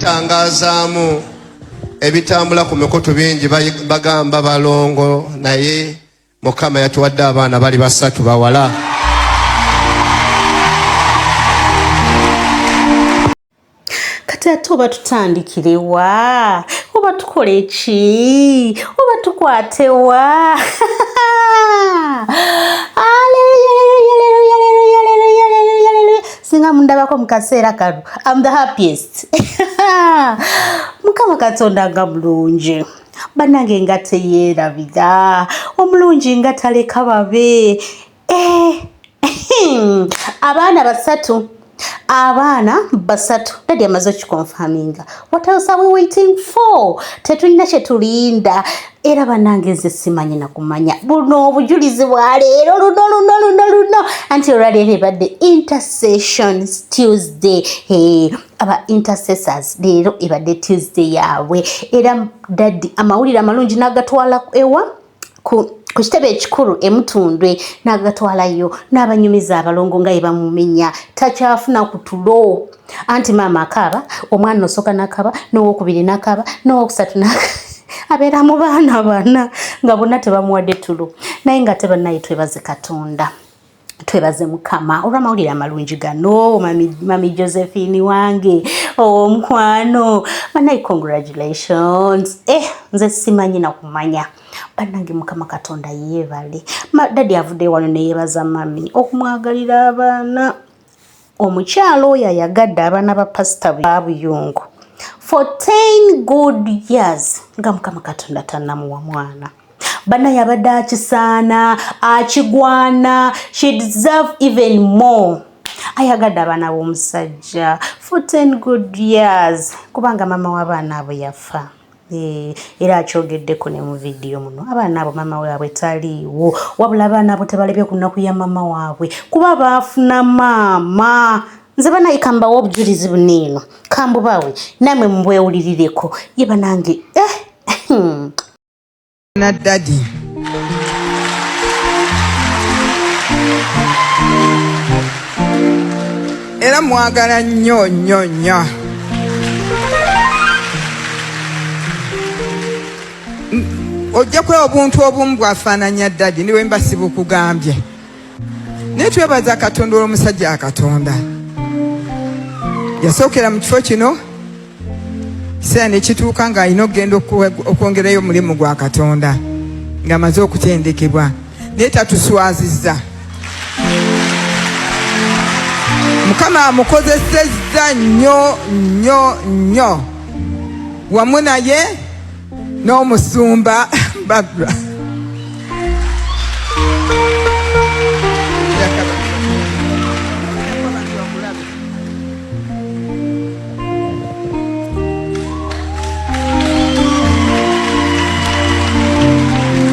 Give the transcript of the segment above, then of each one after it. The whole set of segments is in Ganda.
Okubitangazaamu ebitambula ku mikutu bingi bagamba balongo, naye Mukama yatuwadde abaana bali basatu bawala. Kati ate oba tutandikirewa, oba tukole ki, oba tukwatewa? Singa mundabako mu kaseera kano, am the happiest. Mukama Katonda nga mulungi bannange, nga teyeerabira omulungi, nga taleka babe. Eh, abaana basatu, abaana basatu, daddy amaze okiconfirminga. What else are we waiting for? Tetulina kyetulinda. Era bannange, nze simanyi nakumanya buno obujulizi bwa leero luno luno luno luno. Anti olwaleero ebadde Intercession Tuesday. Hey, aba intercessors, leero ebadde Tuesday yaabwe, era daddy amawulire amalungi n'agatwala ewa ku kitebe ekikulu emutundwe, n'agatwalayo n'abanyumiza abalongo nga yebamumenya takyafuna ku tulo. Anti maama akaaba, omwana osooka n'akaaba, n'owokubiri n'akaaba, n'owokusatu n'akaaba, abeera mu baana bana nga bonna tebamuwadde tulo. Naye nga tebannaye, twebaze Katonda, twebaze Mukama olw'amawulire amalungi gano. Mami, mami Josephine wange owomukwano, banaye congratulations. Eh, nze simanyi nakumanya bannange. Mukama Katonda yeebale. Daddy avudde wano neyeebaza mami okumwagalira abaana. Omukyalo oyo ayagadde abaana ba Pasita ba Buyungu for 10 good years nga Mukama Katonda tannamuwa mwana. Banaye abadde akisaana, akigwana. She deserve even more. Ayagadde abaana b'omusajja for 10 good years, kubanga maama w'abaana abo yafa. Eh, era akyogeddeko ne mu vidiyo muno, abaana abo maama waabwe taliiwo, wabula abaana abo tebalebye ku nnaku ya maama waabwe kuba baafuna maama. Nze banaye kambawe obujulizi buneeno, kambubawe namwe mubwewulirireko. Ye banange, eh. Na daddy era mwagala nnyo nnyo nnyo. Ojja kulaba obuntu obumu bwafaananya daddy, niwe mba sibukugambye, naye twebaza Katonda olw'omusajja wa Katonda. Yasookera mu kifo kino, kiseera ne kituuka ng'alina okugenda okwongerayo omulimu gwa Katonda ng'amaze okutendekebwa, naye tatuswazizza. Mukama amukozesezza nnyo nnyo nnyo, wamu naye n'omusumba Babra.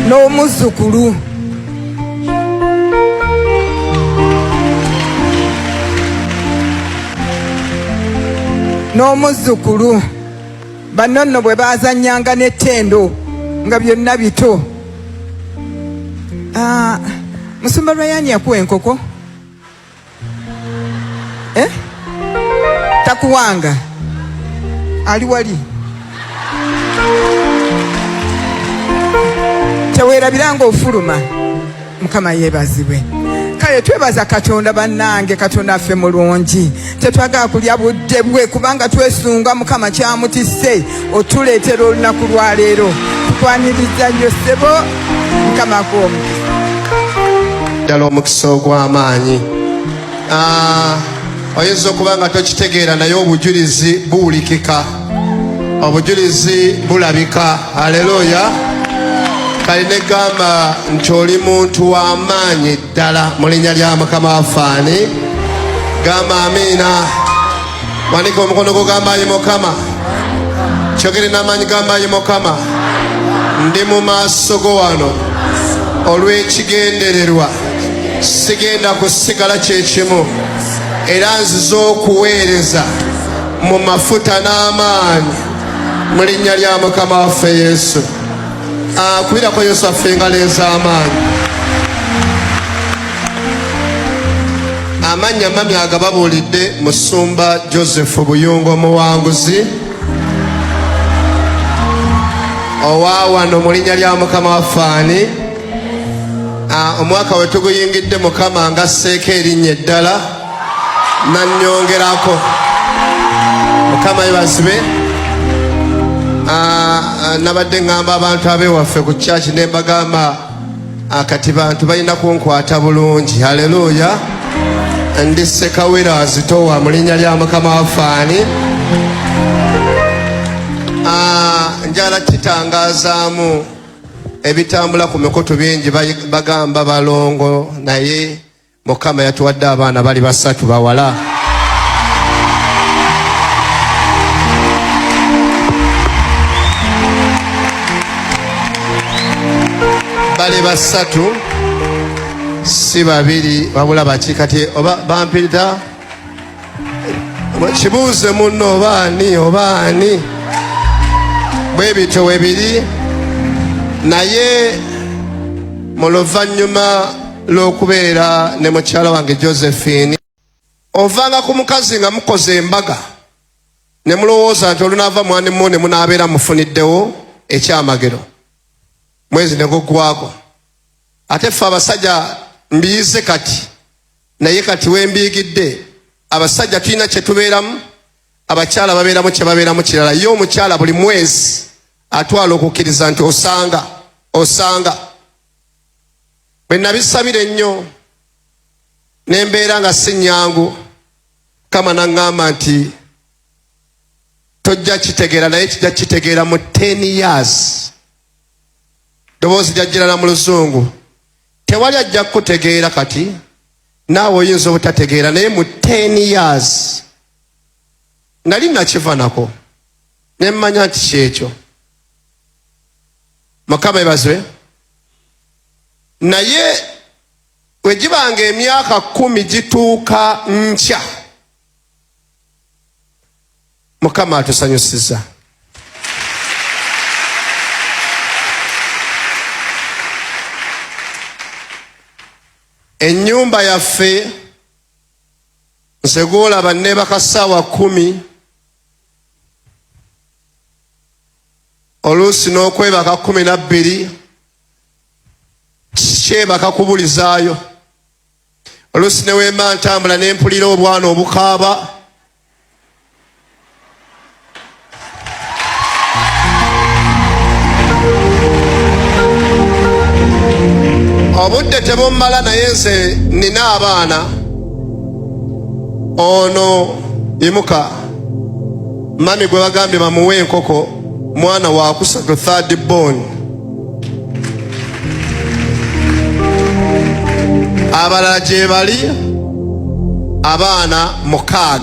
N'omuzzukulu n'omuzzukulu banno nno bwe baazannyanga n'ettendo nga byonna bito. Ah, musumba Ryan yakuwa enkoko, eh? Takuwanga ali wali, teweerabiranga ofuluma. Mukama yeebazibwe. Kale twebaza Katonda bannange, Katonda affe mulungi. Tetwagala kulya budde bwe kubanga twesunga Mukama kyamutisse otuleetera olunaku lwa leero. Tukwaniriza nnyo ssebo, Mukama akuwa omukisa. Ddala omukisa ogw'amaanyi. Ah, oyinza okuba nga tokitegeera, naye obujulizi buwulikika, obujulizi bulabika. Haleluya! Kali negamba nti oli muntu w'amaanyi ddala mu linnya lya Mukama waffe. Gamba amiina. Wanika omukono gwo, gamba ayi Mukama. Kyogere n'amaanyi, gamba ayi Mukama, ndi mu maaso go wano olw'ekigendererwa. Sigenda kusigala kyekimu, era nziza okuweereza mu mafuta n'amaanyi mu linnya lya Mukama waffe Yesu. Ah, kubirako Yesu affe engalo ez'amaanyi. Amannya mami agababuulidde, Musumba Joseph Buyungo Muwanguzi. Owa wano mu linnya lya Mukama waffe ani? Omwaka we tuguyingidde Mukama ngasseeko erinnya eddala nannyongerako. Mukama yebazibe. Nabadde ŋŋamba abantu ab'ewaffe ku kyaki ne mbagamba kati bantu balina kunkwata bulungi. Haleluya. Ndi Ssekawere azitowa mu linnya lya Mukama waffe ani? Njala kitangazaamu ebitambula ku mikutu bingi, bagamba balongo, naye Mukama yatuwadde abaana bali basatu bawala. Bali basatu si babiri wabula baki kati oba bampita kibuuze munno oba ani oba ani, bwe bityo we biri. Naye mu luvannyuma lw'okubeera ne mukyala wange Josephine, ovanga ku mukazi nga mukoze embaga ne mulowooza nti olunaava mwanimu ne munaabeera mufuniddewo ekyamagero, mwezi ne guggwako. Ate ffe abasajja mbiyize kati, naye kati wembiigidde, abasajja tulina kye tubeeramu, abakyala babeeramu kye babeeramu kirala. Ye omukyala buli mwezi atwala okukkiriza nti osanga osanga. Bwe nabisabira ennyo ne mbeera nga si nnyangu, Mukama n'aŋŋamba nti tojja kitegeera, naye kijja kitegeera mu 10 years. Ddoboozi lyajjira na mu luzungu, tewali ajja kukutegeera kati, naawe oyinza obutategeera, naye mu 10 years. Nali nakiva nako ne mmanya nti kyekyo. Mukama ebazwe. Naye bwe gibanga emyaka 10 gituuka nkya, Mukama atusanyusiza. Ennyumba yaffe nze gwolaba neebaka ssaawa 10, oluusi n'okwebaka 12, kyebaka kubulizaayo. Oluusi ne wemba ntambula ne mpulira obwana obukaaba. Obudde tebummala, naye nze nina abaana. Ono imuka mami gwe bagambye bamuwe enkoko, mwana wakusatu, third born. Abalala gye bali abaana 6,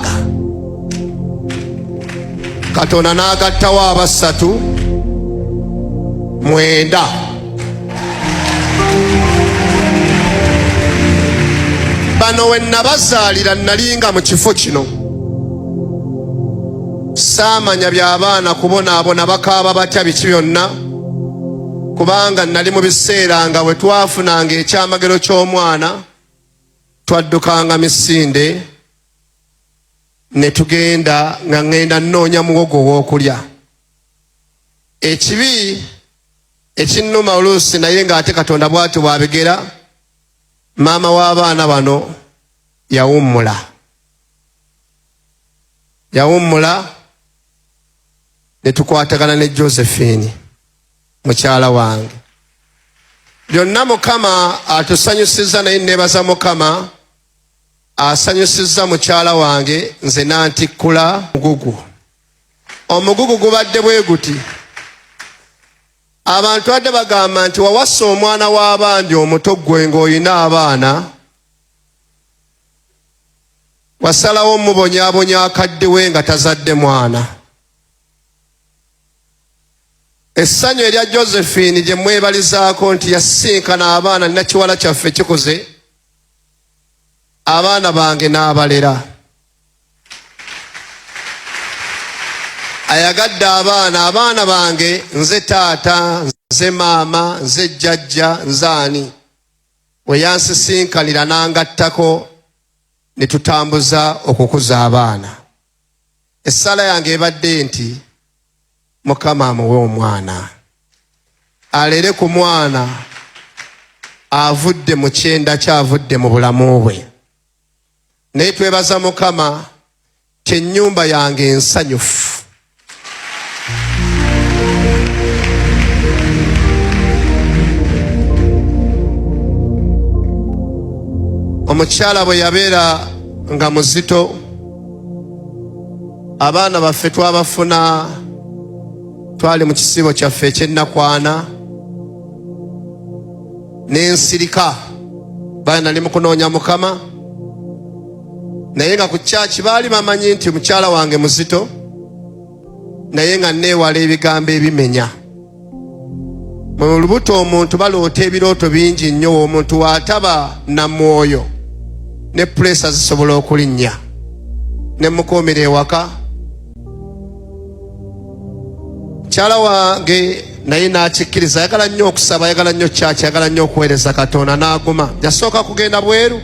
Katonda n'agattawo abasatu, 9. Bano we nabazaalira nalinga mu kifo kino, saamanya by'abaana kubonaabona bakaaba batya biki byonna, kubanga nali mu biseera nga bwe twafunanga ekyamagero ky'omwana twaddukanga misinde ne tugenda, nga ŋŋenda nnoonya muwogo ow'okulya. Ekibi ekinnuma oluusi, naye ng'ate Katonda bw'atyo bw'abigera, maama w'abaana bano yawummula, yawummula ne tukwatagana ne Josephine mukyala wange. Byonna Mukama atusanyusiza, naye neebaza Mukama asanyusizza mukyala wange nze nantikkula mugugu. Omugugu gubadde bwe guti, abantu badde bagamba nti wawasa omwana w'abandi omuto, ggwe ng'olina abaana, wasalawo mubonyaabonya akaddiwe nga tazadde mwana. Essanyu erya Josephine gye mwebalizaako nti yasisinkana abaana, nina kiwala kyaffe kikuze, abaana bange n'abalera. Ayagadde abaana, abaana bange nze taata, nze maama, nze jjajja, nze ani. We yansisinkanira n'angattako ne tutambuza okukuza abaana. Essala yange ebadde nti Mukama amuwe omwana. Alere ku mwana avudde mu kyenda kye, avudde mu bulamu bwe. Naye twebaza Mukama nti ennyumba yange ensanyufu. Omukyala bwe yabeera nga muzito, abaana baffe twabafuna, twali mu kisiibo kyaffe eky'ennakwana, n'ensirika baali nali mu kunoonya Mukama, naye nga ku kyaki baali bamanyi nti mukyala wange muzito, naye nga neewala ebigambo ebimenya. Mu lubuto omuntu baloota ebirooto bingi nnyo, omuntu waataba na mwoyo ne puleesa zisobola okulinnya. Ne mukuumira ewaka mukyala wange, naye n'akikkiriza. Ayagala nnyo okusaba, ayagala nnyo kyaki, ayagala nnyo okuweereza Katonda, n'aguma. Yasooka kugenda bweru,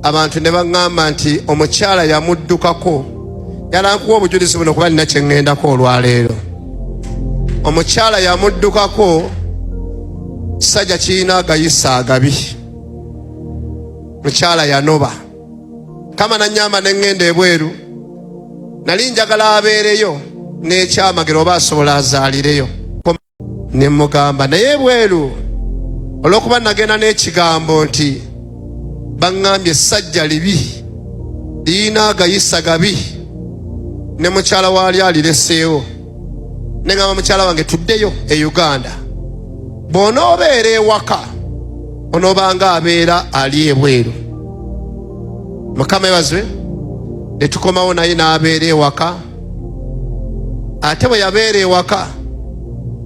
abantu ne baŋŋamba nti omukyala yamuddukako. Yalankuwa obujulizi buno kuba nina kye ŋŋendako olwaleero. Omukyala yamuddukako, kisajja kirina agayisa agabi. Mukyala yanoba kama nanyamba ne ŋŋenda ebweru. Nali njagala abeereyo n'ekyamagero oba asobola azaalireyo. Ne mugamba naye ebweru, olw'okuba nagenda n'ekigambo nti baŋŋambye essajja libi, lirina agayisa gabi, ne mukyala waali alireseewo. Ne ŋŋamba mukyala wange, tuddeyo e Uganda, bw'onoobeera ewaka onoobanga abeera ali ebweru. Mukama ebazwe. Ne tukomawo naye n'abeera ewaka. Ate bwe yabeera ewaka,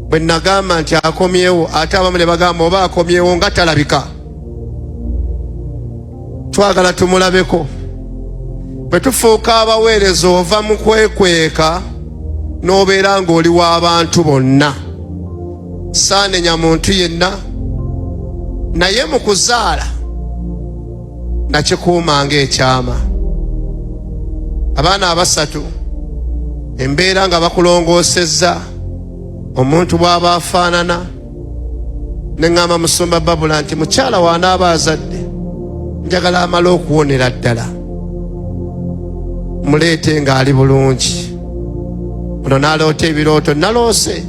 bwe nagamba nti akomyewo, ate abamu ne bagamba oba akomyewo nga talabika, twagala tumulabeko. Bwe tufuuka abaweereza, ova mu kwekweka n'obeera ng'oli w'abantu bonna. Saanenya muntu yenna, naye mu kuzaala nakikuuma ng'ekyama. Abaana abasatu, embeera nga bakulongoosezza omuntu bw'aba afaanana. Ne ŋŋamba musumba Babula nti mukyala w'anaaba azadde, njagala amale okuwonera ddala, muleete ng'ali bulungi. Ono n'aloota ebirooto, naloose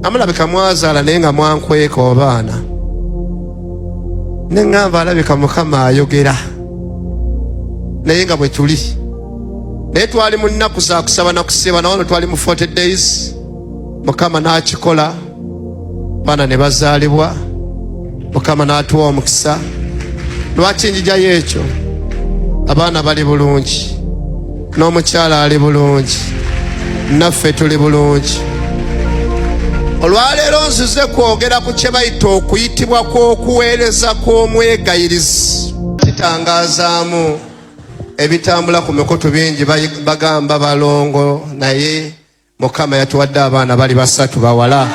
amulabika mwazaala naye nga mwankweka obaana. Ne ŋŋamba alabika Mukama ayogera, naye nga bwe tuli naye twali mu nnaku za kusaba na kusiiba, nawano twali mu 40 days. Mukama n'akikola, baana ne bazaalibwa, Mukama n'atuwa omukisa. Lwaki njijayo ekyo? Abaana bali bulungi, n'omukyala ali bulungi, naffe tuli bulungi. Olwaleero nzize kwogera ku kye bayita okuyitibwa kw'okuweereza kw'omwegayirizi. Kitangazaamu ebitambula ku mikutu bingi, bagamba balongo, naye Mukama yatuwadde abaana bali basatu bawala.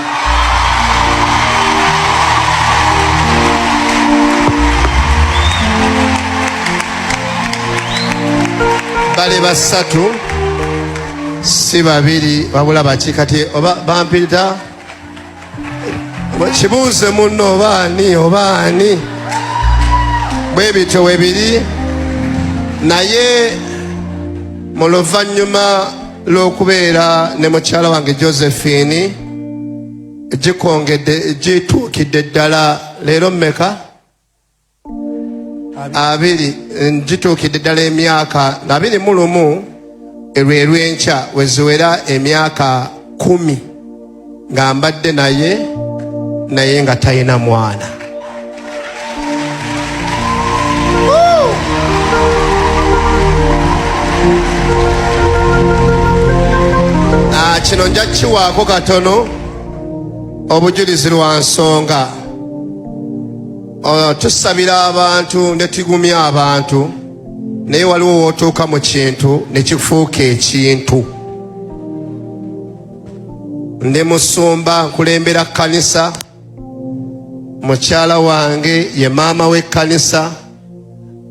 Bali basatu, si babiri wabula baki. Kati oba bampita kibuuze munno oba ani oba ani, bwe bityo we biri. Naye mu luvannyuma lw'okubeera ne mukyala wange Josephine, gikongedde gituukidde ddala leero mmeka? 20. Gituukidde ddala emyaka 21 erw'erw'enkya weziwera emyaka 10 nga mbadde naye, naye nga talina mwana. Kino nja kiwaako katono obujulizi lwa nsonga. Tusabira abantu ne tugumya abantu, naye waliwo wootuuka mu kintu ne kifuuka ekintu. Ndi musumba, nkulembera kkanisa, mukyala wange ye maama w'ekkanisa,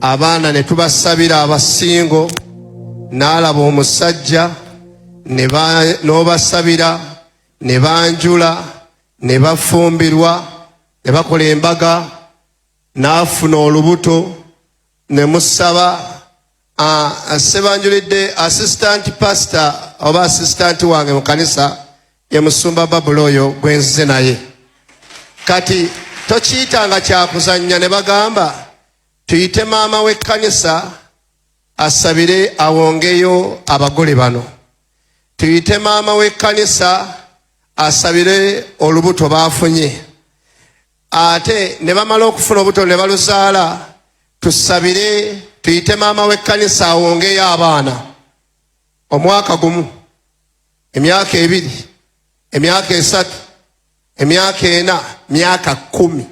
abaana ne tubasabira abasingo, n'alaba omusajja n'obasabira. Ne banjula, ne bafumbirwa, ne bakola embaga, n'afuna olubuto, ne musaba. Sebanjulidde assistant pastor oba assistant wange mu kanisa ye musumba Babula oyo gwenzize naye. Kati tokiyitanga kyakuzannya. Ne bagamba tuyite maama w'ekkanisa asabire awongeyo abagole bano, tuyite maama w'ekkanisa asabire olubuto baafunye, ate ne bamala okufuna obuto ne baluzaala, tusabire tuyite maama w'ekkanisa awongeyo abaana. Omwaka gumu, emyaka 2, emyaka 3, emyaka 4, myaka 10.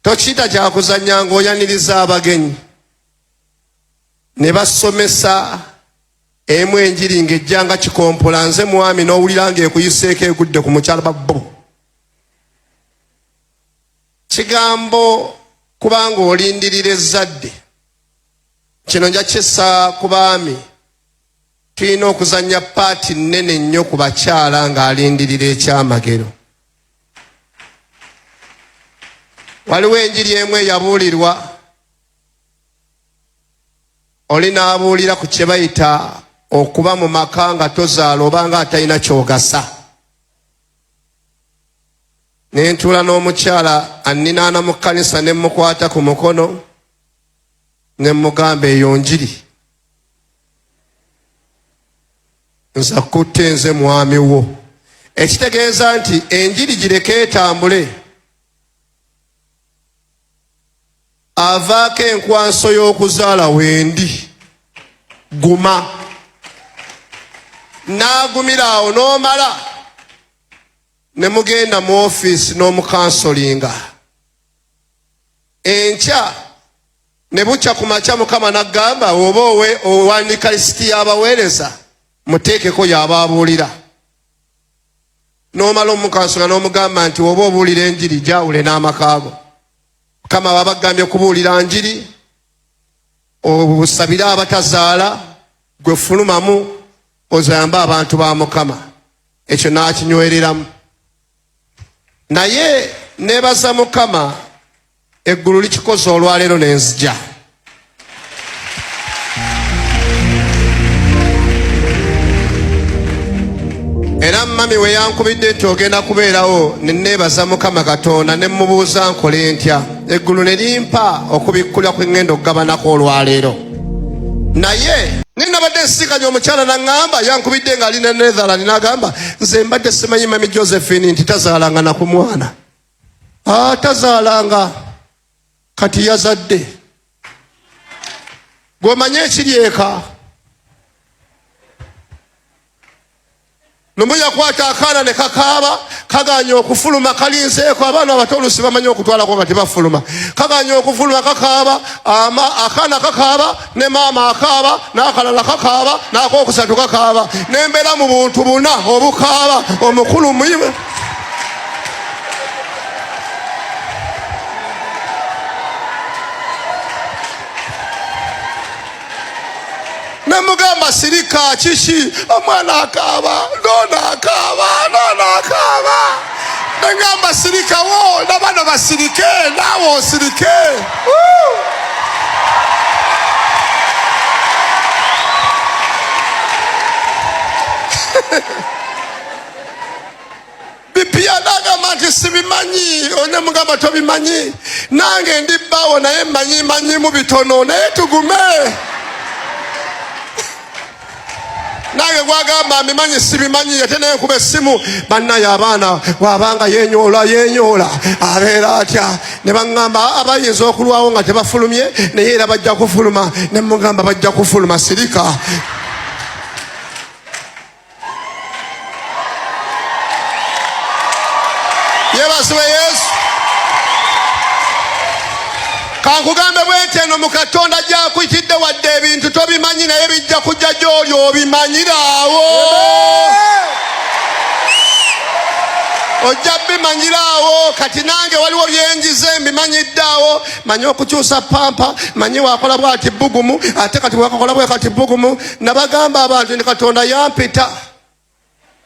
Tokiyita kyakuzannya ng'oyaniriza abagenyi ne basomesa emu enjiri ng'ejja nga kikompola. Nze mwami n'owulira ng'ekuyiseeko egudde ku mukyala babbo kigambo, kubanga olindirira ezzadde. Kino nja kissa ku baami. Tulina okuzannya part nnene nnyo ku bakyala ng'alindirira ekyamagero. Waliwo enjiri emu eyabuulirwa, oli n'abuulira ku kye bayita okuba mu maka nga tozaala oba nga atalina kyogasa. Ne ntuula n'omukyala anninaana mu kkanisa, ne mukwata ku mukono ne mugamba, eyo njiri nza kutte nze mwami wo. Ekitegeeza nti enjiri gireke etambule, avaako enkwanso y'okuzaala wendi guma n'agumira awo n'omala ne mugenda mu ofiisi n'omukansolinga enkya ne bukya ku makya. Mukama n'aggamba, oba owe owandiika lisiti y'abaweereza, muteekeko y'aba abuulira. N'omala omukansola n'omugamba nti oba obuulira enjiri, gyawule n'amakaago. Mukama baba bagambye kubuulira njiri, obusabire abatazaala, gwe fulumamu ozayambe abantu ba Mukama. Ekyo n'akinywereramu. Naye nebaza Mukama, eggulu likikoze olwaleero nenzija. Era mami we yankubidde nti ogenda kubeerawo, ne neebaza Mukama Katonda, ne mubuuza nkole ntya. Eggulu ne limpa okubikkulira kw'eŋŋenda okugabanako olwaleero. Naye naye nabadde nsisikanye omukyala naŋŋamba, yankubidde ng'ali ne Netherland, n'agamba, nze mbadde simanyi mami Josephine nti tazaalanga na ku mwana. Tazaalanga, kati yazadde. Gw'omanye ekiri eka. Lumu yakwata akaana ne kakaaba, kaganya okufuluma, kalinzeeko. Abaana abato oluusi bamanyi okutwalako nga tebafuluma. Kaganya okufuluma, kakaaba, akaana kakaaba, ne maama akaaba, n'akalala kakaaba, n'akokusatu kakaaba. Nembeera mu buntu buna obukaaba, omukulu muyimu. Nemugamba sirika, kiki? Omwana akaaba, nono akaaba, nono akaaba. Nengamba sirikawo, nabano basirike, naawe osirike. Bipya nagamba nti sibimanyi. Onemugamba tobimanyi, nange ndi bbaawo, naye mmanyi manyimu bitono, naye tugume. Nange gwagamba mbimanyi sibimanyi, ate naye nkuba essimu, bannaye abaana bwabanga yenyoola yenyoola abeera atya? Ne baŋŋamba abayinza okulwawo nga tebafulumye, naye era bajja kufuluma. Ne mugamba bajja kufuluma, sirika. Yeebazibwe Yesu. Kankugambe bwenti, eno mu Katonda gyakuyitidde, wadde ebintu tobimanyi, naye bijja kujja gy'oli obimanyiraawo, ojja bimanyiraawo. Kati nange waliwo byenjize mbimanyiddeawo, manyi okukyusa pampa, manyi wakola bwati bugumu, ate kati wakakola bwe kati bugumu. Nabagamba abantu nti Katonda yampita.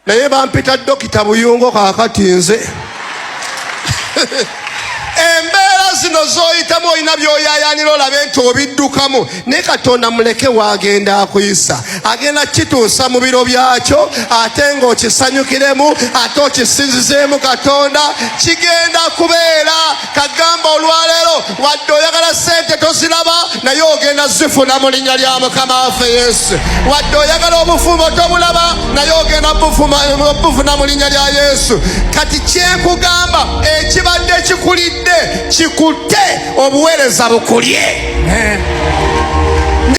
Naye bampita Dokita Buyungo kaakati nze. Embeera zino z'oyitamu olina by'oyaayaanira olabe nti obiddukamu, naye Katonda muleke waagenda akuyisa, agenda kituusa mu biro byakyo, ate ng'okisanyukiremu, ate okisinzizeemu Katonda. Kigenda kubeera kagamba olwaleero, wadde oyagala sente toziraba, naye ogenda zifuna mu linnya lya Mukama waffe Yesu. Wadde oyagala obufumbo tobulaba, naye ogenda bufuna mu linnya lya Yesu. Kati kyenkugamba, ekibadde kikulidde kikutte, obuweereza bukulye.